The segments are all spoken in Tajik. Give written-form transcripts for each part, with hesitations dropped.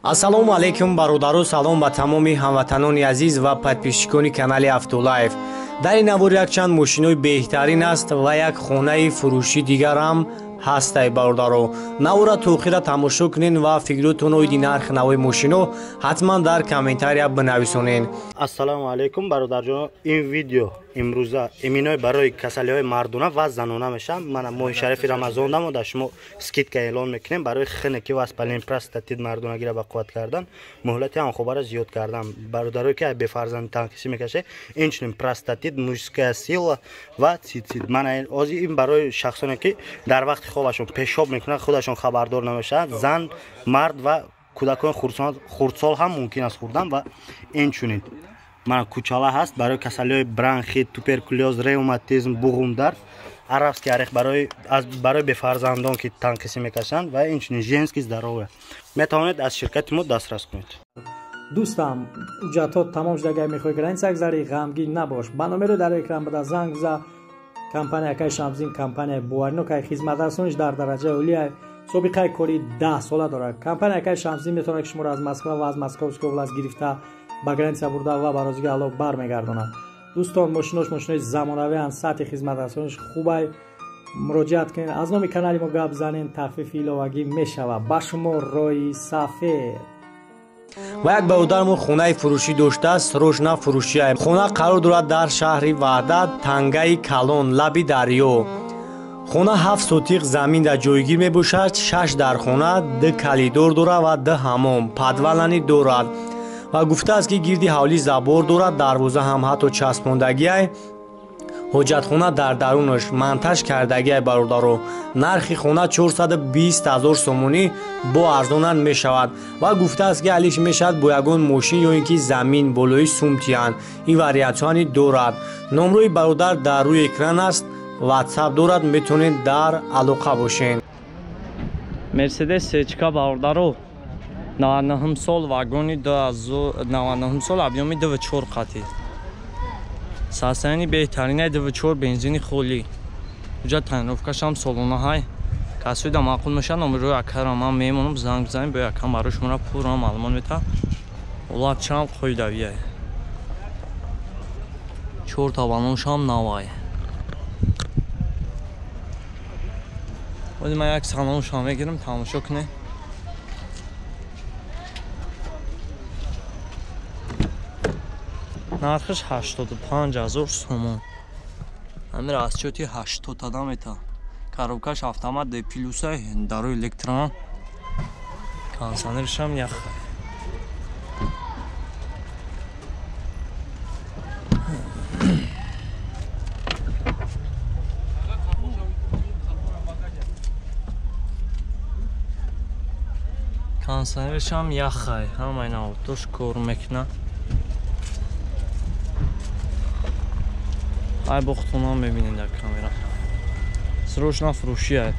Ассалому алайкум бародару, салом ба тамоми ҳамватанони азиз ва подписчикони канали Автолайф. Дар ин навор якчанд мошинои беҳтарин аст ва як хонаи фурӯшӣ дигарам ҳастай бародаро. Навора то охира тамошо кунен ва фикротон оиди нархи навои мошино ҳатман дар комментария бинависонен. Ассалому алайкум бародарҷон, ин видео имрӯза иминой барои касалиҳои мардона ва занона мешавад. Мана моҳи шарифи Рамазон дамо дар шумо скидка эълон мекунем барои хинеки васпалин простатит мардонагиро ба қувват кардан, муҳлати ҳамхобаро зиёд кардан. Бародарое ки бефарзанд танқисӣ мекашед, инчунин простатит, мужская сила ва цицит. Мана ози ин барои шахсоне ки дар вақти хобашон пешоб мекунанд, худашон хабардор намешаванд, зан, мард ва кӯдакони хурдсол ҳам мумкин аст хӯрдан. Ва инчунин мана кучала ҳаст барои касалиҳои бронхит, туберкулёз, ревматизм, буғумдард, арабский орех барои бефарзандон ки танқисӣ мекашанд ва инчунин женский здоровье. Метавонед аз ширкати мо дастрас кунед. Дӯстам, ҳуҷҷатҳо тамом шуда, агар мехоҳӣ граница гузарӣ, ғамгин набош. Ба номеро дар экран буда занг биза. Компания Акай Шамсиддин компанияи боваринок, хизматрасониш дар дараҷаи олия, собиқаи кори 10 сола дорад. Компания Акай Шамсиддин метавонад ки шуморо аз Москва ва аз Московской област гирифта ба граница бурда ва ба розиги Аллоҳ бармегардонад. Дӯстон, мошинош мошинои замонавианд, сатҳи хизматрасониш хубай. Муроҷиат кунед, аз номи канали мо гап занен, тахфифи иловагӣ мешавад. Ба шумо роҳи сафед. Ва як бародармон хонаи фурӯшӣ доштааст, рӯшна фурӯшия. Хона қарор дорад дар шаҳри Ваҳдат, Тангаи Калон, лаби дарё. Хона 7 сотиқ замин дар ҷойгир мебошад, 6 дар хона, 2 калидор дорад ва 2 ҳамом, подвалани дорад. Ва гуфтааст ки гирди ҳавлӣ забор дорад, дарвоза ҳам ҳатто часпондагиай, ҳоҷатхона дар дарунаш монтаж кардагиай бародаро. Нархи хона 420 000 сомонӣ бо арзонан мешавад ва гуфтааст ки алиш мешавад бо ягон мошин ё ин ки замин болои сумтиянд. Ин вариантҳоани дорад. Номрои бародар дар рӯи экран аст, ватсап дорад, метавонед дар алоқа бошед. Мерседес сечка бародаро, 99 сол вагони 2099 сол объёми 2.4 қатӣ. Сасани беҳтарина 2.4 бензини холӣ. Уҷа тонировкашам солона ҳай. Касои да маъқул мешавад, номерои акара ман мемонам, занг бизанем, бо якам барои шуморо пурра маълумот метаҳам. Ҳолатшам қоидавиай. 4 та баллоншам навай. Оди ман як салоншам мегирам, тамошо кунед. Нархиш 85 000 сомон. Ҳамин расчёти 80 тада мета. Коробкаш автомат Д плюсай, дарои электрон. Кондиционершам яха. Кондиционершам яхай. Ҳамаи навотош кор мекунад. Ай бохтонам мебинед дар камера. Срочно фурӯшӣ ай.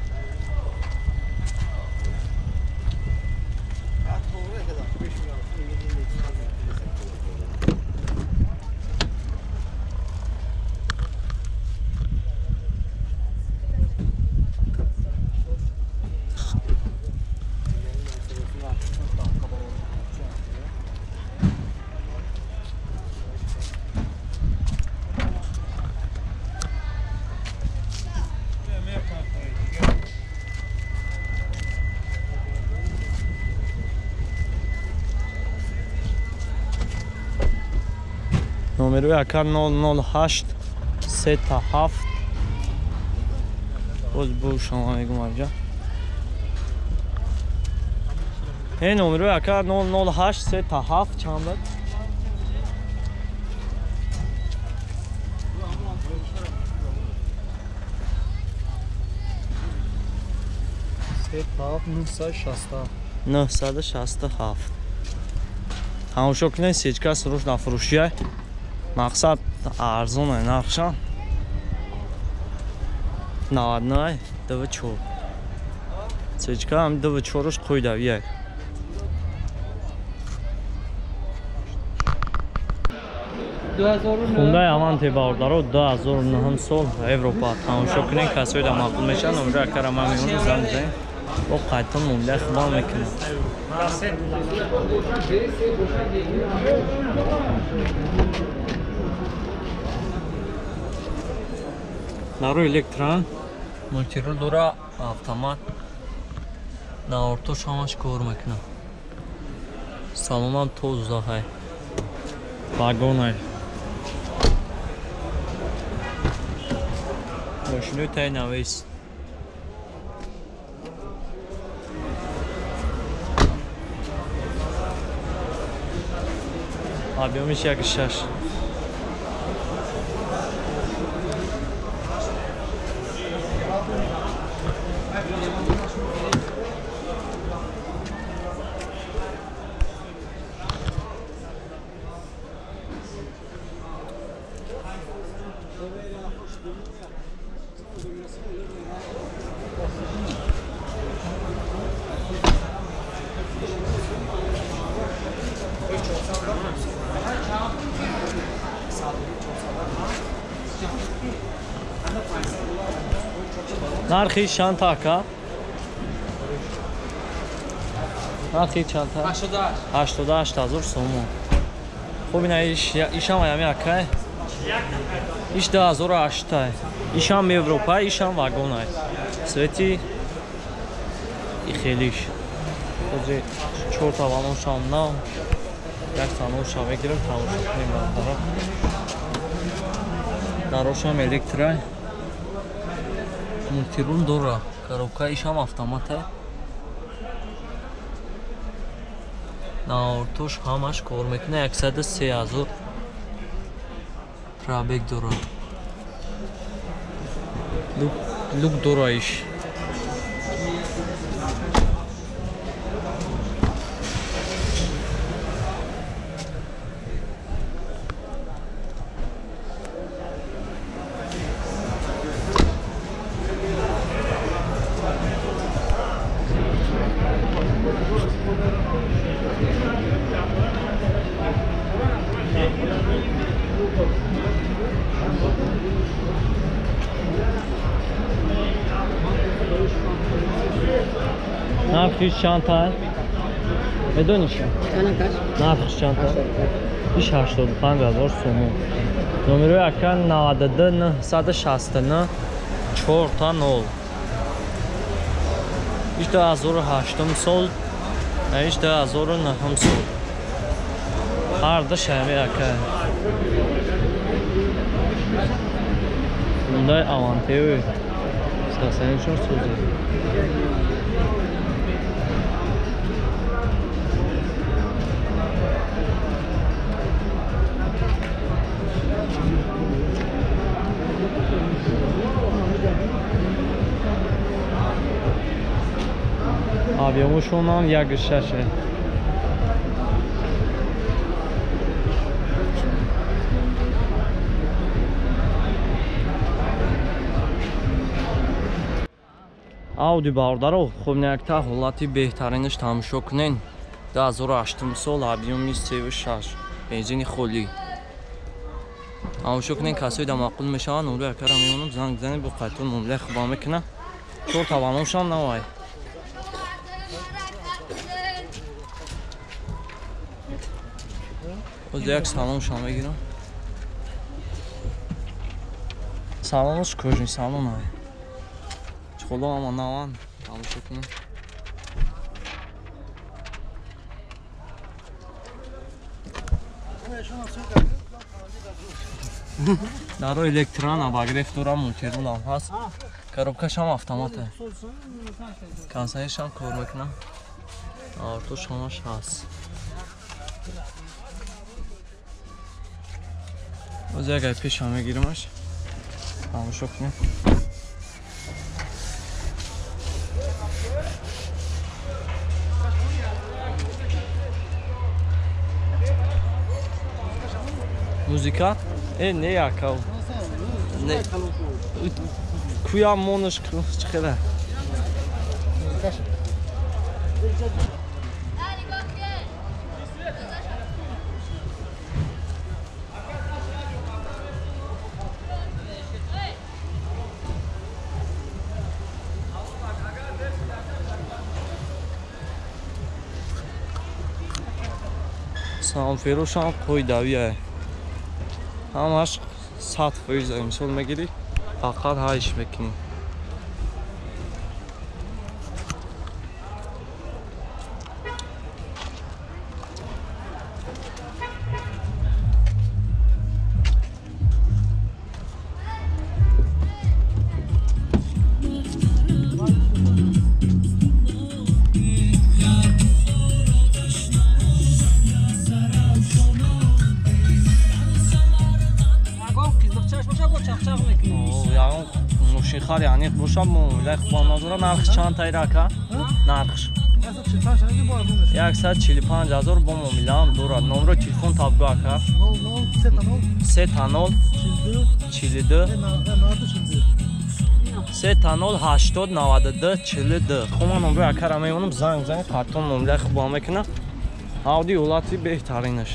Номерои ака 008 37. Боз бу шумо мегум арҷа. Номерои ака 008 37 чанд буд? Се та 967. 967. Тамошо кунед, сечка срочно фурӯшиай. Мақсад арзон нархшам 99 2.4. Сечка ҳам 2.4-ш қоидавиай. Хундай Аванте бародаро 2009 сол Европа. Тамошо кунед, касои да маъқул мешавад, номеро акара ман мемонам, занг бизанед. Бо қайтон муомила худам мекунам. Наро электрон, мультирул дора, автомат. Наортош ҳамаш кор мекунам. Салонам тоза ҳай. Вагонай. Мошинои таи навес. Объёмиш 1,6. Нархи чанд ака? Нархи чанд? 88 ҳазор сомон. Хуб, ина ишам аями акай? Иш 2008. Ишам Европа, ишам вагонай. Свети и хелиш. Хози чорта валоншам нав. Як салонша мегирам, тамошо кунем бародаро. Дарошам электрай. Мультирул дора, коробка ишам автомата. Наортош ҳамаш кор мекунад, 103 ҳазор пробег дора. Люк дора иш. Нархиш чанд? Медониш? Нархиш чанд? Иш 85 ҳазор сомон. Номерои ака 92 969 4 0. Иш 2008 сол, иш 2009 сол. Ҳар ду шами ака. Хундай Авантео 84 созӣ. Объёмушонам 1,6. Ауди бародаро, хуб якта ҳолати беҳтаринаш тамошо кунен. 2008 сол, объёми 3,6, бензини холӣ. Тамошо кунен, касои да маъқул мешаванд, нури акара мемонам, занг бизанед, бо қайтон муомила хуба мекунам. Чор тавалоншам навай. Оз як салоншам мегирам. Салонаш кожни салон ай. Чхоло ама наван, тамошо кунем. Даро электрон обогрев дора, мультирулам ҳаст. Коробкашам автомата. Консайшам кор мекунам. Артош ҳамаш ҳаст. Оз як ай пешам мегирамаш. Тамошо кунем. Музика? Не якав. Не. Куя монаш чихела. Самферошам қоидавия. Ҳамаш 100% мисол мегирӣ, фақат ҳайш мекунӣ. Мошинхари аниқ боша, муомилаи хубам надора. Нархш чанд таира ака? Нархш 145 000 бо муомилаам дорад. Номро телефон табгӯ ака. 3 0 42 3 0 80 92 42. Хуб, ман номрои акара мемонам, занг бизанед, картон муомилаи хубам мекунад. Ҳавди ҳолати беҳтаринаш.